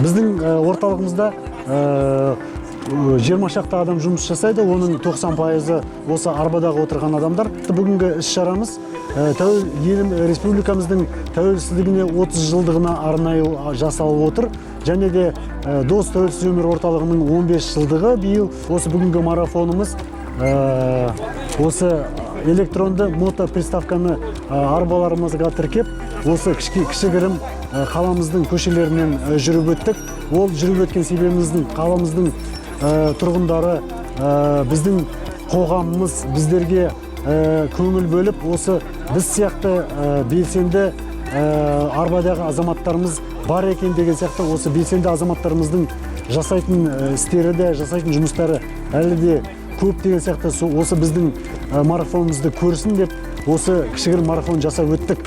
Біздің орталығымызда 20 шақты адам жұмыс жасайды, оның 90%-ы осы арбадағы отырған адамдар. Бүгінгі іс шарамыз елім республикамыздың тәуелсіздігіне 30 жылдығына арнайы жасалып отыр. Және де Дос тәуелсіз өмір орталығының 15 жылдығы биыл. Осы бүгінгі марафонымыз осы электронды мотоприставканы арбаларымызға тіркеп, осы кішігірім қаламыздың көшелерінен жүріп өттік. Ол жүріп өткен себебіміздің қаламыздың тұрғындары, біздің қоғамымыз біздерге көңіл бөліп, осы біз сияқты белсенді арбадағы азаматтарымыз бар екен деген сияқты, осы белсенді азаматтарымыздың жасайтын істері де, жасайтын жұмыстары әлі де көп деген сияқты, осы біздің марафонымызды көрсін деп осы кішігірім марафон жасап өттік.